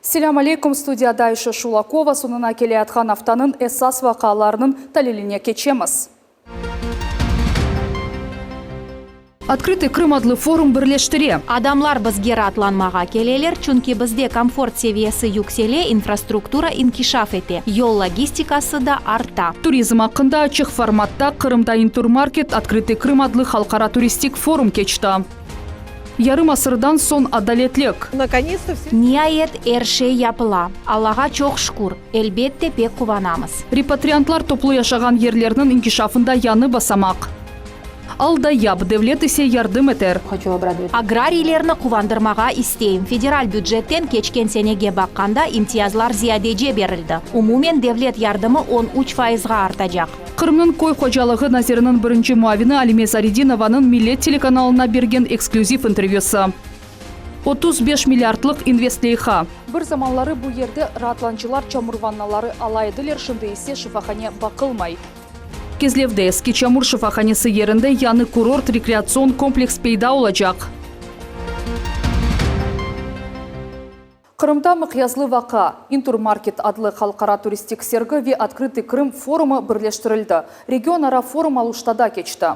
Selâm aleyküm, studiyada Ayşe Şulakova, soñuna keleyatqan aftanıñ esas vaqialarınıñ taliline keçemiz. Otkrıtıy Krım adlı forum birleştire. Adamlar bizge raatlanmağa keleler, çünki bizde komfort seviyesi yüksele, infrastruktura inkişaf ete, yol logistikası da arta. Turizm aqqında açıq formatta Qırımda Inturmarket Otkrıtıy Krım adlı halqara turistik forum keçti. Yarım asırdan soñ adaletlik. Niayet, er şey yapıla. Allağa çoq şükür. Elbette, pek quvanamız. Repatriantlar toplu yaşağan yerlerniñ inkişafında yañı basamaq. Al da yap, devlet ise yardım eter. Agrariylerni quvandırmağa isteyim. Federal bücetten keçken senege baqqanda imtiyazlar ziyadece berildi. Umumen devlet yardımı 13 fayızğa artacaq. Qırımnıñ köy hocalığı naziriniñ birinci muavini Alime Zaredinovanıñ Millet telekanalına bergen eksklüziv intervyüsi. 35 milliardlıq investleyha. Bir zamanları bu yerde raatlancılar çamur vannaları ala ediler, şimdi ise şifahane baqılmay. Kezlevde eski çamur şifahanesi yerinde yañı kurort-rekreatsion kompleks peyda olacaq. Qırımda mıqyaslı vaqia, Inturmarket adlı halqara turistik sergi ve Otkrıtıy Krım forumı birleştirildi. Regionara forum Aluştada keçti.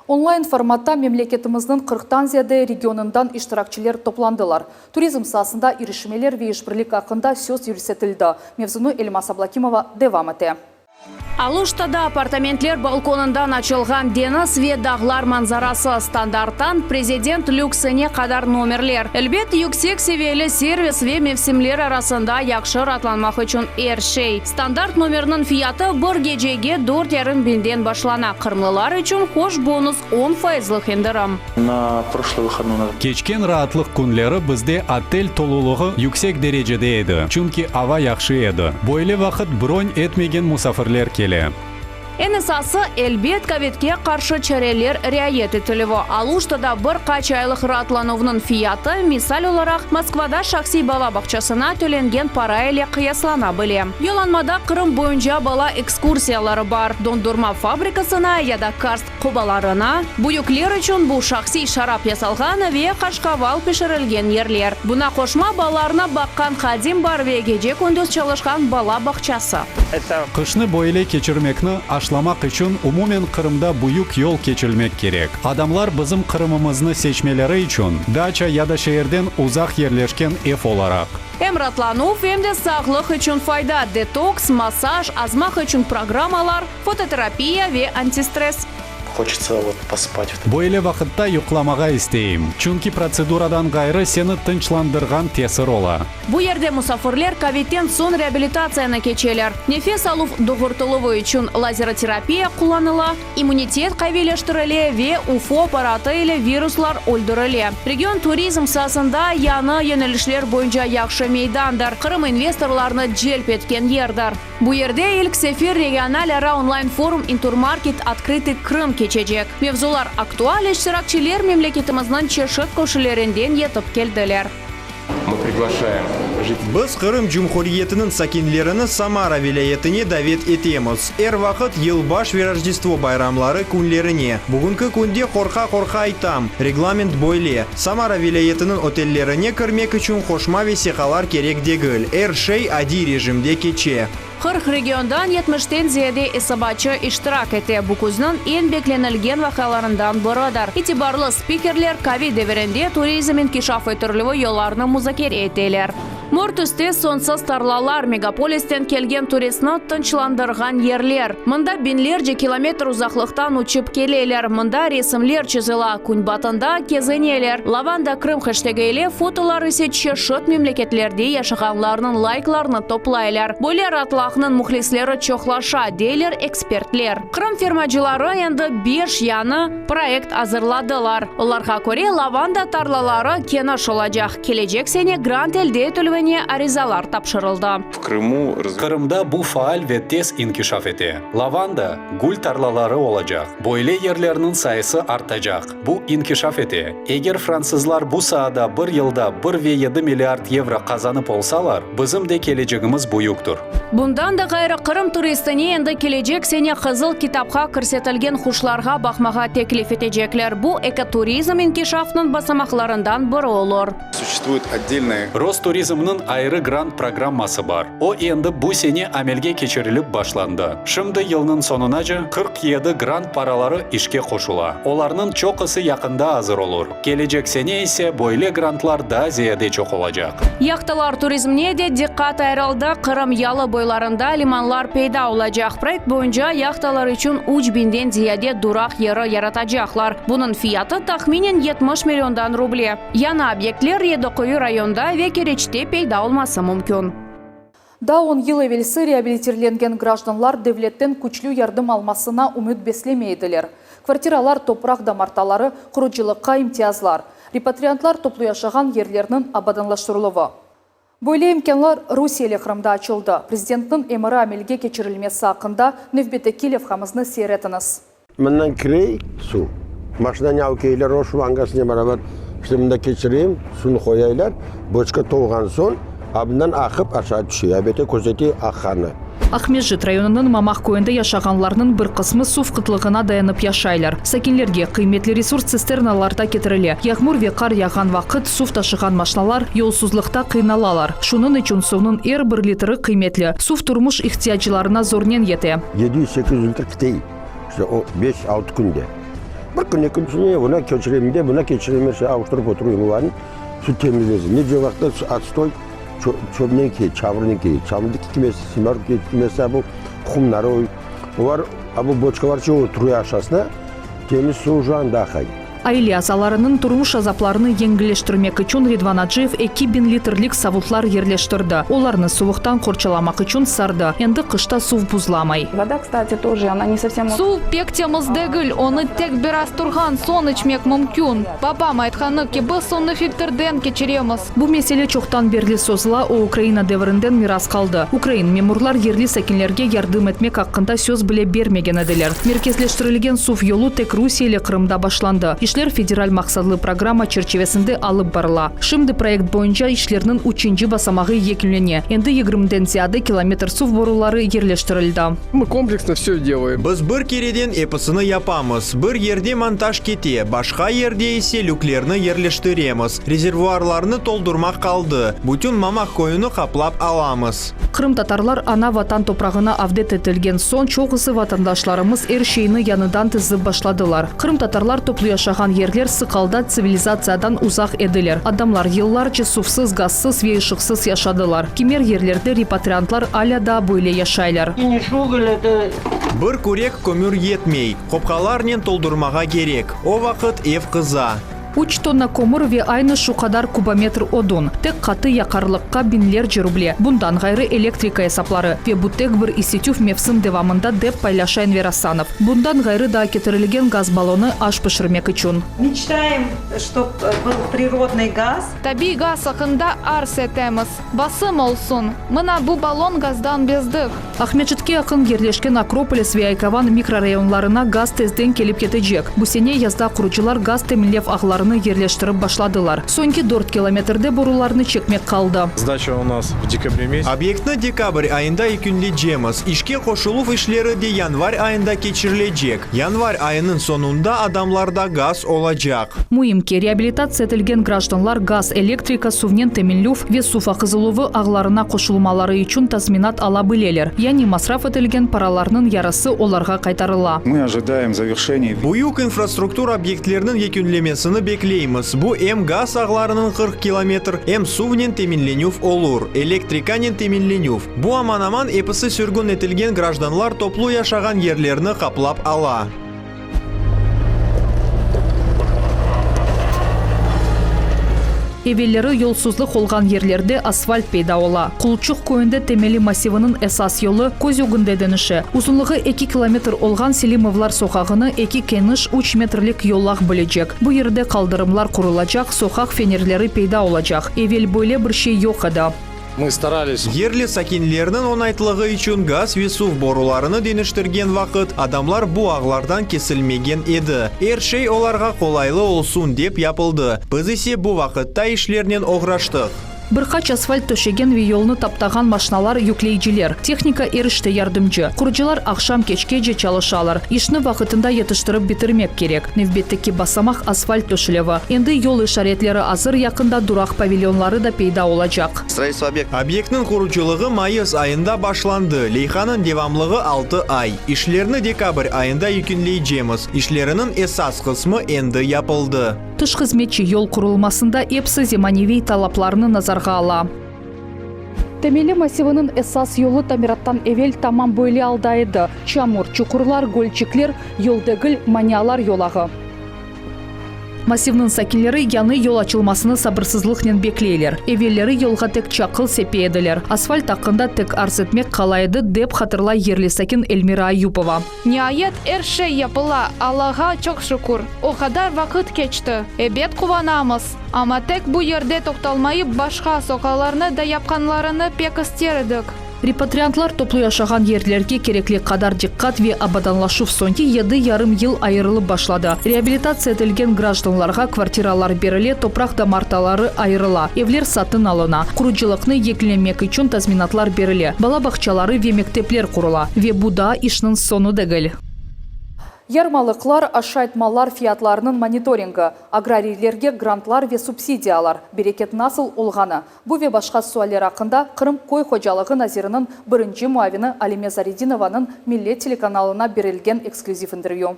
Onlayn formatta memleketimizniñ qırqtan ziyade regionından iştirakçiler toplandılar. Turizm saasında irişmeler ve işbirlik aqqında söz yürsetildi. Mevzunı Elmaz Ablâkimova devam ete. Aluştada apartamentler balkonından açılğan deñiz ve dağlar manzarası, standarttan prezident lüksine qadar nomerler, elbet, yüksek seviyeli servis ve mevsimler arasında yahşı raatlanmaq içün er şey. Standart nomerniñ fiyatı bir gecege dört yarım biñden başlana, qırımlılar içün hoş bonus, on fayızlıq endirim. Keçken raatlıq künleri bizde otel tolulığı yüksek derecede edi, çünki ava yahşı edi. Böyle vaqıt bron etmegen musafirler kele. Eñ esası, elbet, kovidke qarşı çareler riayet etilüvi. Aluştada bir qaç aylıq raatlanuvnıñ fiyatı, misal olaraq, Moskvada şahsiy bala bağçasına tölengen para ile qıyaslana bile. Yollanmada Qırım boyunca bala ekskursiyaları bar, dondurma fabrikasına ya da karst qobalarına, büyükler içün bu şahsiy şarap yasalğan ve qaşqaval pişirilgen yerler. Buna qoşma balalarnı baqqan hadim bar ve gece-kündüz çalışqan bala bağçası. Qışnı böyle keçirmekni aşlamaq içün umumen Qırımda büyük yol keçilmek kerek. Adamlar bizim Qırımımıznı seçmeleri içün, daça ya da şeerden uzaq yerleşken ev olaraq. Em raatlanuv, em de sağlıq içün fayda, detoks, massaj, azmaq içün programmalar, Fototerapiya ve antistress. Hoçetsa vot pospat. Böyle vaqıtta yuqlamağa isteyim, çünki protseduradan ğayrı seni tınçlandırğan tesir ola. Bu yerde musafirler kovidten soñ reabilitatsiyanı keçeler, nefes aluv doğurtıluvı içün lazeroterapiya qullanıla, immunitet qaviyleştirile ve UFO apparatı ile viruslar öldürile. Region turizm saasında yañı yönelişler boyunca yahşı meydandır, Qırım investorlarını celp etken yerdir. Bu yerde ilk sefer regional ara onlayn forum Inturmarket Otkrıtıy Krım keçecek. Mevzular aktual, iştirakçiler memleketimizniñ çeşit köşelerinden yetip keldiler. Biz Qırım Cumhuriyetiniñ sakinlerini Samara vilâyetine davet etemiz. Er vaqıt Yılbaş ve Rojdestvo bayramları künlerine. Bugünki künde qorqa-qorqa aytam, reglament böyle, Samara vilâyetiniñ otellerine kirmek içün qoşma vesiqalar kerek degil, er şey adiy rejimde keçe. 40 regiondan yetmişten ziyade esabatçı iştirak ete. Bu küzniñ eñ beklenilgen vaqialarından biridir. İtibarlı spikerler kovid devirinde turizm inkişaf ettirilüvi yollarını muzakere eteler. Mor tüste soñsız tarlalar, megapolisten kelgen turistni tınçlandırğan yerler. Mında biñlerce kilometr uzaqlıqtan uçıp keleler, mında resimler çizila, künbatında kezineler. Lavanda Krım heştegi ile fotolar ise çeşit memleketlerde yaşağanlarnıñ layklarını toplaylar. Böyle ratlaqnıñ mühlisleri çoqlaşa, deyler ekspertler. Qırım fermacıları endi beş yañı proyekt azırladılar. Olarğa köre, lavanda tarlaları keniş olacaq. Kelecek sene grant elde etilüvine arizalar tapşırıldı. Qırımda bu faal ve tez inkişaf ete. Lavanda, gül tarlaları olacaq. Böyle yerlerniñ sayısı artacaq. Bu inkişaf ete. Eger fransızlar bu saada bir yılda bir ve yedi milliard yevro qazanıp olsalar, bizim de kelecegimiz büyüktir. Bundan da ğayrı, Qırım turistine endi kelecek sene Qızıl kitapqa kirsetilgen quşlarğa baqmağa teklif etecekler. Bu, ekoturizm inkişafınıñ basamaqlarından biri olur. Rosturizmniñ. Turizmniñ ayrı grant programması bar. O endi bu sene amelge keçirilip başlandı. Şimdi yılnıñ soñunace 47 grant paraları işke qoşula. Olarnıñ çoqusı yaqında azır olur. Kelecek sene ise böyle grantlar daa ziyade çoq olacaq. Yahtalar turizmine de diqqat ayırıldı. Qırım yalı boylarında limanlar peyda olacaq. Proyekt boyunca yahtalar içün üç biñden ziyade duraq yeri yaratacaqlar. Bunıñ fiyatı tahminen 70 milliondan ruble. Yañı obyektler Yediquyu rayonında ve Keriçte peyda olması mümkün. Daa on yıl evelsi reabilitirlengen grajdanlar devletten küçlü yardım almasına ümüt beslemey ediler. Kvartiralar, topraq damartaları, qurucılıqqa imtiyazlar, repatriantlar toplu yaşağan yerlerniñ abadanlaştırıluvı. Böyle imkânlar rusiyeli Qırımda açıldı. Prezidentniñ emiri amelge keçirilmesi aqqında nevbetteki levhamıznı seyir etiñiz. Mından kirey suv. Maşinanı avkeyler o şlangasınen beraber işte mında keçireyim, suvnı qoyaylar, boçka tolğan soñ abından aqıp aşağı tüşey, abete közetey aqqanı. Aqmescit rayonınıñ Mamaq köyünde yaşağanlarnıñ bir qısmı suv qıtlığına dayanıp yaşaylar. Sakinlerge qıymetli resurs tsisternalarda ketirile. Yağmur ve qar yağğan vaqıt suv taşığan maşnalar yolsuzlıqta qıynalalar. Şunıñ içün suvnıñ er bir litri qıymetli. Suv turmuş ihtiyaclarına zornen yete. 700-800 litr kitey. İşte o beş-altı künde. Bir kün ekincini buna keçireyim de, buna keçireyim, işte avuştırıp oturayım olarnı, su temizlensin. Nice vaqıtta otstoy çöpnen key, çamurnen key. Çamurdı kimesi simarıp key, kimesi bu qumları, olar, a bu boçkalar çoğu oturuyor aşasına, temiz suv uje anda aqay. Aile azalarınıñ turmuş azaplarını yengilleştirmek içün Ridvan Aciyev 2000 litrlik savutlar yerleştirdi. Olarnı suvuqtan qorçalamaq içün sardı. Endi qışta suv buzlamay. Voda, kstati, тоже, ona ne sovsem. Suv pek temiz degil, onı tek biraz turğan soñ içmek mümkün. Babam aytqanı kibi, suvnı filtrden keçiremiz. Bu mesele çoqtan berli sozula, o Ukraina devrinden miras qaldı. Ukrain memurlar yerli sakinlerge yardım etmek aqqında söz bile bermegen ediler. Merkezleştirilgen suv yolu tek Rusiyeli Qırımda başlandı. İşler federal maqsatlı programma çerçivesinde alıp barıla. Şimdi proyekt boyunca işlerniñ üçünci basamağı yekünlene, endi yigirmiden ziyade kilometr suv boruları yerleştirildi. Mı kompleksno vsö delayem. Biz bir kereden episini yapamız, bir yerde montaj kete, başqa yerde ise lüklerni yerleştiremiz. Rezervuarlarnı toldurmaq qaldı, bütün Mamaq köyüni qaplap alamız. Qırımtatarlar ana-Vatan toprağına avdet etilgen soñ çoqusı vatandaşlarımız er şeyni yañıdan tizip başladılar. Qırımtatarlar toplu yaşağan yerler sıq alda tsivilizatsiyadan uzaq ediler. Adamlar yıllarca suvsız, gazsız ve ışıqsız yaşadılar. Kimer yerlerde repatriantlar alâ daa böyle yaşaylar. Bir kürek kömür yetmey, qopqalarnen toldurmağa kerek, o vaqıt ev qıza. Üç tonna kömür ve aynı şu qadar kubometr odun, tek qatı yaqarlıqqa biñlerce ruble, bundan ğayrı elektrika esapları ve bu tek bir isitüv mevsim devamında, dep paylaşa Enver Asanov. Bundan ğayrı daa ketirilgen gaz ballonı aş pişirmek içün. Meçtayem, ştob bıl prirodnıy gaz. Tabiiy gaz aqqında arz etemiz. Basım olsun! Mına bu ballon gazdan bezdik. Aqmescitke yaqın yerleşken Akropolis ve Aykavan mikrorayonlarına gaz tezden kelip yetecek. Bu sene yazda qurucılar gaz teminlev ağlarını yerleştirip başladılar. Soñki dört kilometrde borularnı çekmek qaldı. Sdaça u nas v dekabre mesyace. Obyektni dekabr ayında yekünleycemiz. İşke qoşuluv işleri de yanvar ayında keçirilecek. Yanvar ayınıñ soñunda adamlarda gaz olacaq. Müim ki, reabilitatsiya etilgen grajdanlar gaz, elektrika, suvnen teminlüv ve suv aqızıluvı ağlarına qoşulmaları içün tazminat ala bileler, yani masraf etilgen paralarnıñ yarısı olarğa qaytarıla. Mı ojidaem zaverşeniye. Büyük infrastruktur obyektlerniñ yekünlemesini bekleymiz, bu em gaz ağlarınıñ 40 kilometr, em suvnen teminlenüv olur, elektrikanen teminlenüv. Bu aman-aman episi sürgün etilgen grajdanlar toplu yaşağan yerlerni qaplap ala. Evelleri yolsuzlıq olğan yerlerde asfalt peyda ola. Qulçuq köyünde temeli massiviniñ esas yolu köz ögünde deñişe. Uzunlığı eki kilometr olğan Selimovlar soqağını eki keniş üç metrlik yolaq bölecek. Bu yerde qaldırımlar qurulacaq, soqaq fenerleri peyda olacaq. Evel böyle bir şey yoq edi. Mı starались. Yerli sakinlerniñ oñaytlığı içün gaz ve suv borularını deñiştirgen vaqıt adamlar bu ağlardan kesilmegen edi. Er şey olarğa qolaylı olsun dep yapıldı. Biz ise bu vaqıtta işlernen oğraştıq. Bir qaç asfalt töşegen ve yolnı taptağan maşnalar, yükleyiciler. Tehnika er işte yardımcı. Qurucılar aqşam keçkece çalışalar. İşni vaqıtında yetiştirip bitirmek kerek. Nevbetteki basamaq asfalt töşülevi. Endi yol işaretleri azır, yaqında duraq pavilyonları da peyda olacaq. Строительство объекта. Obyektniñ qurucılığı mayıs ayında başlandı, leyhanıñ devamlığı altı ay. İşlerni dekabr ayında yekünleycemiz. İşleriniñ esas qısmı endi yapıldı. Tış hızmetçi yol qurulmasında episi zemaneviy talaplarnı nazarğa ala. Temelli massiviniñ esas yolu tamirattan evel tamam böyle alda edi, çamur, çuqurlar, gölçikler, yol degil, manialar yolağı. Massivniñ sakinleri yañı yol açılmasını sabırsızlıqnen bekleyler. Evelleri yolğa tek çaqıl sepe ediler, asfalt aqqında tek arz etmek qala edi, dep hatırlay yerli sakin Elmira Ayupova. Niayet, er şey yapıla, Allağa çoq şükür. O qadar vaqıt keçti. Ebet, quvanamız. Amma tek bu yerde toqtalmayıp, başqa soqaqlarnı da yapqanlarını pek ister edik. Repatriantlar toplu yaşağan yerlerge kerekli qadar diqqat ve abadanlaşuv soñki yedi yarım yıl ayırılıp başladı. Reabilitatsiya etilgen grajdanlarğa kvartiralar berile, topraq damartaları ayırıla, evler satın alına, qurucılıqnı yekünlemek içün tazminatlar berile, bala bağçaları ve mektepler qurula. Ve bu daa işniñ soñu degil. Yarmalıqlar, aşayt mallar fiyatlarınıñ monitoringi, agrariylerge grantlar ve subsidiyalar, bereket nasıl olğanı, bu ve başqa sualler aqqında Qırım köy hocalığı naziriniñ birinci muavini Alime Zaredinovanıñ Millet telekanalına berilgen eksklüziv intervyü.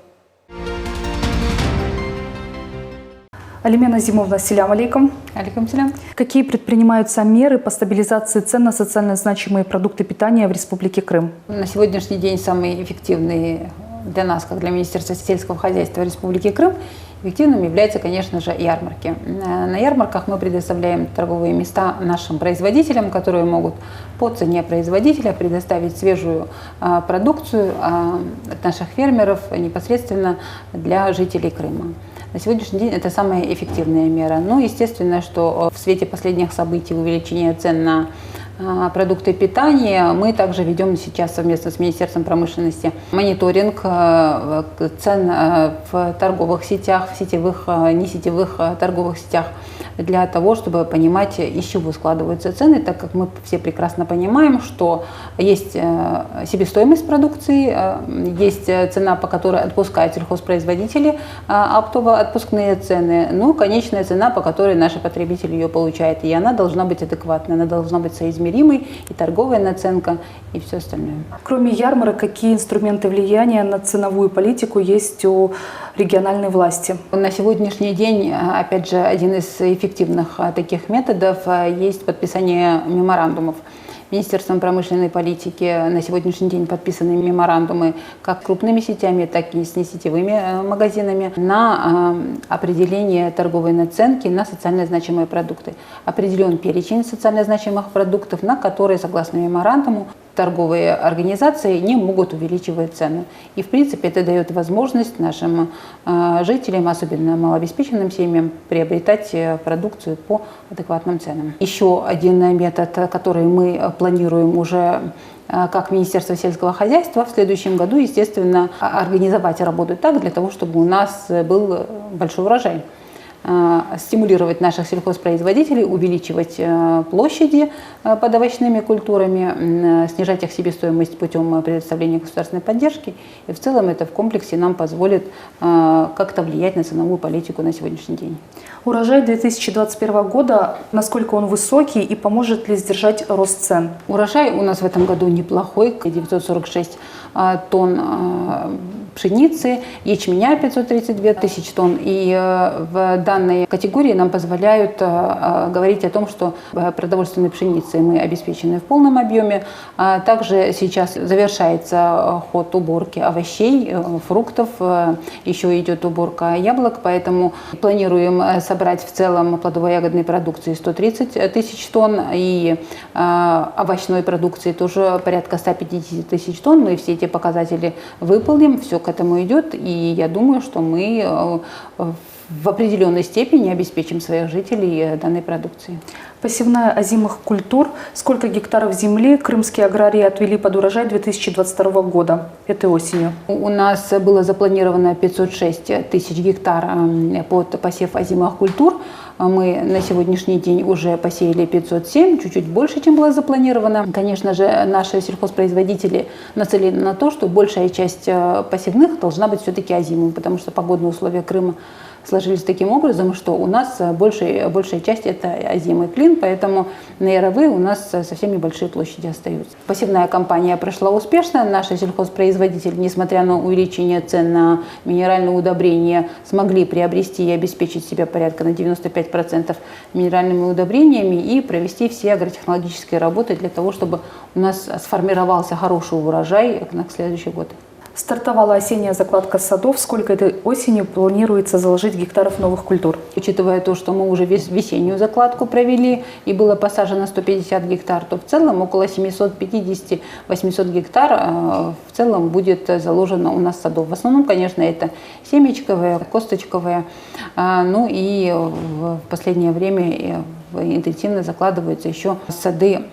Alime Nazimovna, selâm aleykum. Aleykum selâm. Какие предпринимаются меры по стабилизации цен на социально значимые продукты питания в Республике Крым? На сегодняшний день самый эффективный для нас, как для Министерства сельского хозяйства Республики Крым, эффективным являются, конечно же, ярмарки. На ярмарках мы предоставляем торговые места нашим производителям, которые могут по цене производителя предоставить свежую продукцию от наших фермеров непосредственно для жителей Крыма. На сегодняшний день это самая эффективная мера. Ну, естественно, что в свете последних событий увеличения цен на продукты питания мы также ведем сейчас совместно с Министерством промышленности мониторинг цен в торговых сетях, в сетевых, несетевых торговых сетях для того, чтобы понимать, из чего складываются цены, так как мы все прекрасно понимаем, что есть себестоимость продукции, есть цена, по которой отпускают сельхозпроизводители оптово-отпускные цены, ну, конечная цена, по которой наши потребители ее получают, и она должна быть адекватной, она должна быть соизмеримой, и торговая наценка, и все остальное. Кроме ярмарок, какие инструменты влияния на ценовую политику есть у региональной власти? На сегодняшний день, опять же, один из эффективных таких методов есть подписание меморандумов. Министерством промышленной политики на сегодняшний день подписаны меморандумы как крупными сетями, так и с несетевыми магазинами на определение торговой наценки на социально значимые продукты. Определен перечень социально значимых продуктов, на которые, согласно меморандуму, торговые организации не могут увеличивать цены. И, в принципе, это дает возможность нашим жителям, особенно малообеспеченным семьям, приобретать продукцию по адекватным ценам. Еще один метод, который мы планируем уже как Министерство сельского хозяйства в следующем году, естественно, организовать работу так, для того, чтобы у нас был большой урожай. Стимулировать наших сельхозпроизводителей, увеличивать площади под овощными культурами, снижать их себестоимость путем предоставления государственной поддержки. И в целом это в комплексе нам позволит как-то влиять на ценовую политику на сегодняшний день. Урожай 2021 года, насколько он высокий и поможет ли сдержать рост цен? Урожай у нас в этом году неплохой, 946 тонн пшеницы, ячменя 532 тысячи тонн. И в данной категории нам позволяют говорить о том, что продовольственной пшеницей мы обеспечены в полном объеме. Также сейчас завершается ход уборки овощей, фруктов, еще идет уборка яблок, поэтому планируем собрать в целом плодово-ягодной продукции 130 тысяч тонн и овощной продукции тоже порядка 150 тысяч тонн. Мы все эти показатели выполним, все к этому идет, и я думаю, что мы в определенной степени обеспечим своих жителей данной продукцией. Посевная озимых культур. Сколько гектаров земли крымские аграрии отвели под урожай 2022 года, этой осенью? У нас было запланировано 506 тысяч гектар под посев озимых культур. Мы на сегодняшний день уже посеяли 507, чуть-чуть больше, чем было запланировано. Конечно же, наши сельхозпроизводители нацелены на то, что большая часть посевных должна быть все-таки озимой, потому что погодные условия Крыма сложились таким образом, что у нас большая, большая часть это озимый клин, поэтому на яровые у нас совсем небольшие площади остаются. Посевная кампания прошла успешно. Наши сельхозпроизводители, несмотря на увеличение цен на минеральные удобрения, смогли приобрести и обеспечить себя порядка на 95% минеральными удобрениями и провести все агротехнологические работы для того, чтобы у нас сформировался хороший урожай на следующий год. Стартовала осенняя закладка садов. Сколько этой осенью планируется заложить гектаров новых культур? Учитывая то, что мы уже весеннюю закладку провели и было посажено 150 гектар, то в целом около 750-800 гектар э, в целом будет заложено у нас садов. В основном, конечно, это семечковые, косточковые. А, ну и в последнее время э, интенсивно закладываются еще сады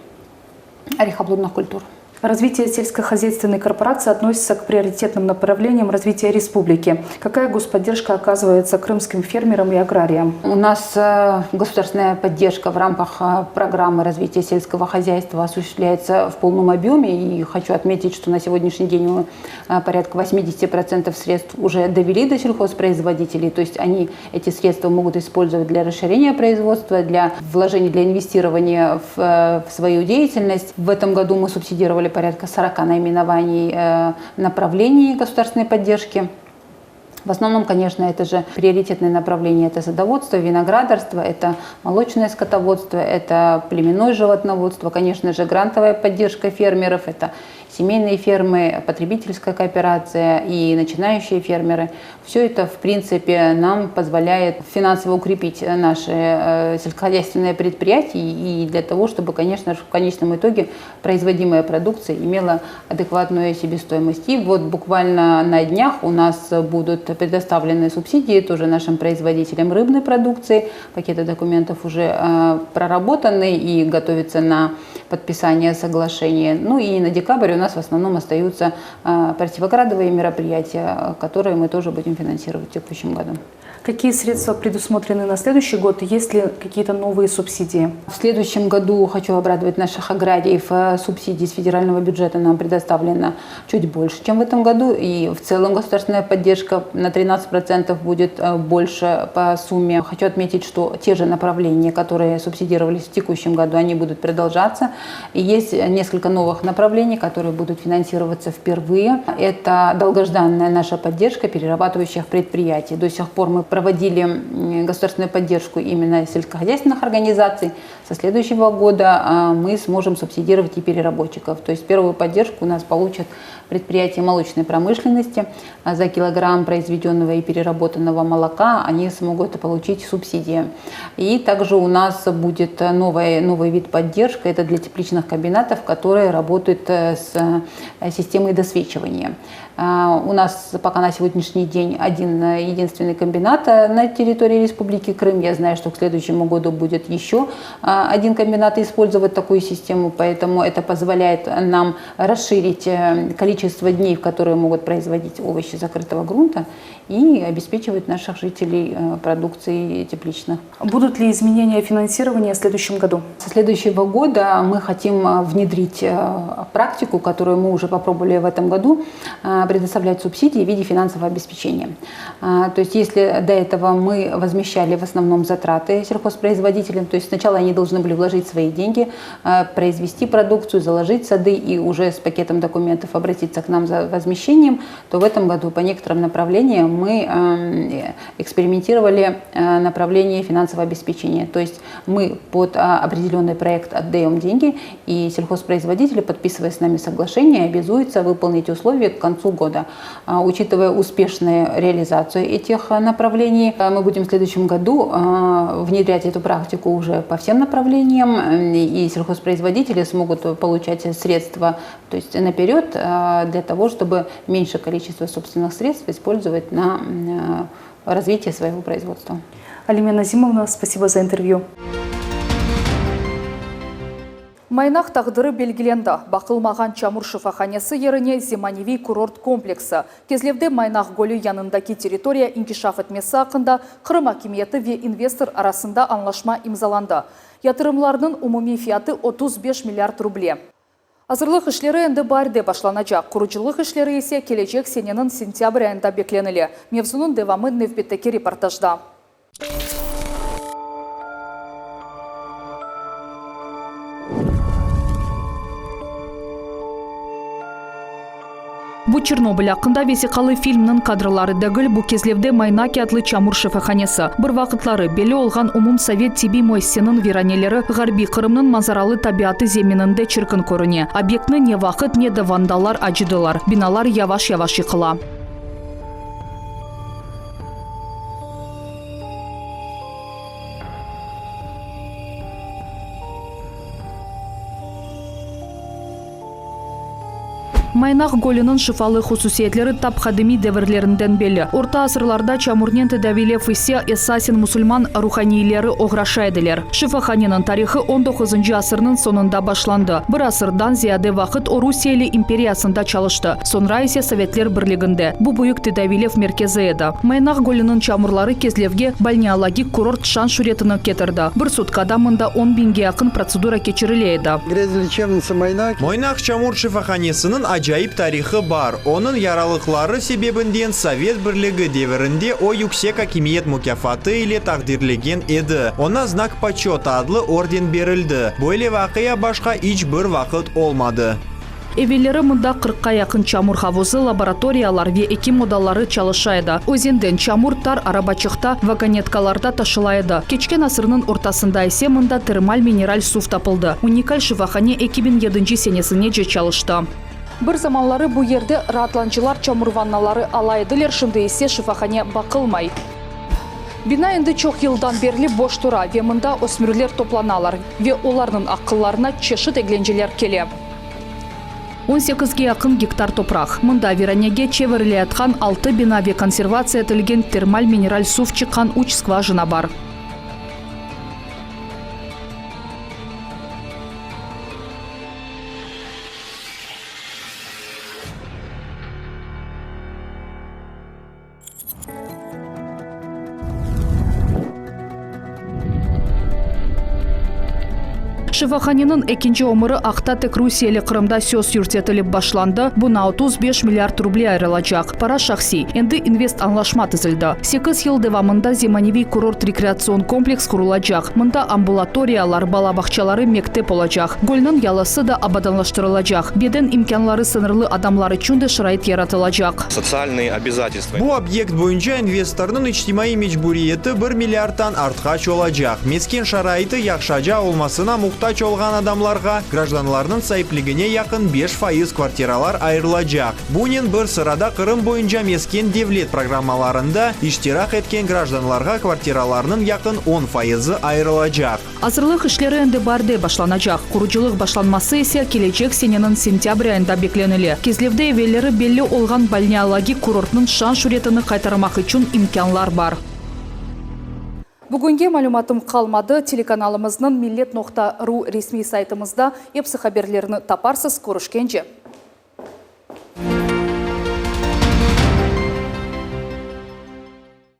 орехоплодных культур. Развитие сельскохозяйственной корпорации относится к приоритетным направлениям развития республики. Какая господдержка оказывается крымским фермерам и аграриям? У нас э, государственная поддержка в рамках э, программы развития сельского хозяйства осуществляется в полном объеме. И хочу отметить, что на сегодняшний день мы э, порядка 80% средств уже довели до сельхозпроизводителей. То есть они эти средства могут использовать для расширения производства, для вложений, для инвестирования в, в свою деятельность. В этом году мы субсидировали порядка 40 наименований э, направлений государственной поддержки. В основном, конечно, это же приоритетные направления. Это садоводство, виноградарство, это молочное скотоводство, это племенное животноводство, конечно же, грантовая поддержка фермеров, это семейные фермы, потребительская кооперация и начинающие фермеры. Все это, в принципе, нам позволяет финансово укрепить наши э, сельскохозяйственные предприятия и для того, чтобы, конечно же, в конечном итоге производимая продукция имела адекватную себестоимость. И вот буквально на днях у нас будут предоставлены субсидии тоже нашим производителям рыбной продукции. Пакеты документов уже э, проработаны и готовятся на подписание соглашения. Ну и на декабрь у нас в основном остаются э, противоградовые мероприятия, которые мы тоже будем финансировать в текущем году. Какие средства предусмотрены на следующий год? Есть ли какие-то новые субсидии? В следующем году хочу обрадовать наших аграриев. Э, субсидий с федерального бюджета нам предоставлено чуть больше, чем в этом году. И в целом государственная поддержка на 13% будет э, больше по сумме. Хочу отметить, что те же направления, которые субсидировались в текущем году, они будут продолжаться. И есть несколько новых направлений, которые будут финансироваться впервые. Это долгожданная наша поддержка перерабатывающих предприятий. До сих пор мы проводили государственную поддержку именно сельскохозяйственных организаций. Со следующего года а, мы сможем субсидировать и переработчиков. То есть первую поддержку у нас получат предприятия молочной промышленности. А за килограмм произведенного и переработанного молока они смогут получить субсидии. И также у нас будет новый, новый вид поддержки. Это для тепличных комбинатов, которые работают э, с э, системой досвечивания. А, у нас пока на сегодняшний день один э, единственный комбинат э, на территории Республики Крым. Я знаю, что к следующему году будет еще а, один комбинат использовать такую систему, поэтому это позволяет нам расширить э, количество дней, в которые могут производить овощи закрытого грунта и обеспечивать наших жителей продукцией тепличных. Будут ли изменения финансирования в следующем году? Со следующего года мы хотим внедрить практику, которую мы уже попробовали в этом году, предоставлять субсидии в виде финансового обеспечения. А, то есть если до этого мы возмещали в основном затраты сельхозпроизводителям, то есть сначала они должны были вложить свои деньги, а, произвести продукцию, заложить сады и уже с пакетом документов обратиться к нам за возмещением, то в этом году по некоторым направлениям мы эм, экспериментировали э, направление финансового обеспечения. То есть мы под а, определенный проект отдаем деньги, и сельхозпроизводители, подписывая с нами соглашение, обязуются выполнить условия к концу года. А, учитывая успешную реализацию этих а, направлений, а, мы будем в следующем году внедрять эту практику уже по всем направлениям, и сельхозпроизводители смогут получать средства то есть наперед для того, чтобы меньше количество собственных средств использовать на развитие своего производства. Алиме Назимовна, спасибо за интервью. Maynaq taqdiri belgilendi. Baqılmağan çamur şifahanesi yerine zemaneviy kurort kompleksi. Kezlevde Maynaq gölü yanındaki territoriya inkişaf etmesi aqqında Qırım akimiyeti ve investor arasında añlaşma imzalandı. Yatırımlarnıñ umumiy fiyatı 35 milliard ruble. Azırlıq işleri endi baarde başlanacaq, qurucılıq işleri ise kelecek seneniñ sentâbr ayında beklenile. Mevzunıñ devamı nevbetteki reportajda. Bu Çernobıl aqqında vesiqalı filmniñ kadrları degil, bu Kezlevde Maynaki adlı çamur şifahanesi. Bir vaqıtları belli olğan umumsovet tibbiy müessiseniñ viraneleri ğarbiy Qırımnıñ manzaralı tabiatı zemininde çirkin körüne. Obyektni ne vaqıt, ne de vandallar acıdılar. Binalar yavaş-yavaş yıqıla. Maynaq gölüniñ şifalı hususiyetleri tap qadimiy devirlerinden belli. Orta asırlarda çamurnen tedaviylev ise esasen musulman ruhaniyleri oğraşa ediler. Şifahaneniñ tarihı on doquzıncı asırnıñ soñunda başlandı. Bir asırdan ziyade vaqıt o Rusiyeli imperiyasında çalıştı, soñra ise Sovetler Birliginde. Bu büyük tedaviylev merkezi edi. Maynaq gölüniñ çamurları Kezlevge balneologik kurort şan-şüretini ketirdi. Bir sutkada mında on biñge yaqın protsedura keçirile edi. Grâzlečebnitsa Moynaq. Moynaq çamur şifahanesiniñ acayip tarihı bar. Onıñ yaralıqları sebebinden Sovet Birligi devirinde o yüksek akimiyet mukâfatı ile taqdirlegen edi, oña Znak poçöta adlı orden berildi. Böyle vaqia başqa iç bir vaqıt olmadı. Evelleri mında qırqqa yaqın çamur havuzı, laboratoriyalar ve ekim odaları çalışa edi. Özenden çamur tar arabaçıqta, vagonetkalarda taşıla edi. Keçken asırnıñ ortasında ise mında termal mineral suv tapıldı. Unikal şifahane 2007 senesinece çalıştı. Bir zamanları bu yerde raatlancılar çamur vannaları ala ediler, şimdi ise şifahane baqılmay. Bina endi çoq yıldan berli boş tura ve mında ösmürler toplanalar ve olarnıñ aqıllarına çeşit eglenceler kele. On sekizge yaqın gektar topraq. Mında viranege çevirileyatqan altı bina ve konservatsiya etilgen termal mineral suv çıqqan üç skvajina bar. Şifahaneniñ ekinci ömüri aqta tek rusiyeli Qırımda söz yürsetilip başlandı, buña 35 milliard ruble ayırılacaq. Para şahsiy. Endi invest añlaşma tizildi. Sekiz yıl devamında zemaneviy kurort-rekreatsion kompleks qurulacaq, mında ambulatoriyalar, bala bağçaları, mektep olacaq. Gölniñ yalısı da abadanlaştırılacaq. Beden imkânları sıñırlı adamlar içün de şarait yaratılacaq. Sotsialnıy obязательstva. Bu obyekt boyunca investornıñ içtimaiy mecburiyeti bir milliardtan artqaç olacaq. Mesken şaraiti yahşaca olmasına muhtac olğan adamlarğa grajdanlarnıñ saipligine yaqın 5% kvartiralar ayırılacaq. Bunen bir sırada Qırım boyunca mesken devlet programmalarında iştirak etken grajdanlarğa kvartiralarnıñ yaqın on fayızı ayırılacaq. Azırlıq işleri endi baarde başlanacaq, qurucılıq başlanması ise kelecek seneniñ sentâbr ayında beklenile. Kezlevde evelleri belli olğan balneologik kurortnıñ şan-şüretini qaytarmaq içün imkânlar bar. Bugünge malümatım qalmadı. Telekanalımıznıñ millet noqta ru resmiy saytımızda epsi haberlerni taparsız. Körüşkence!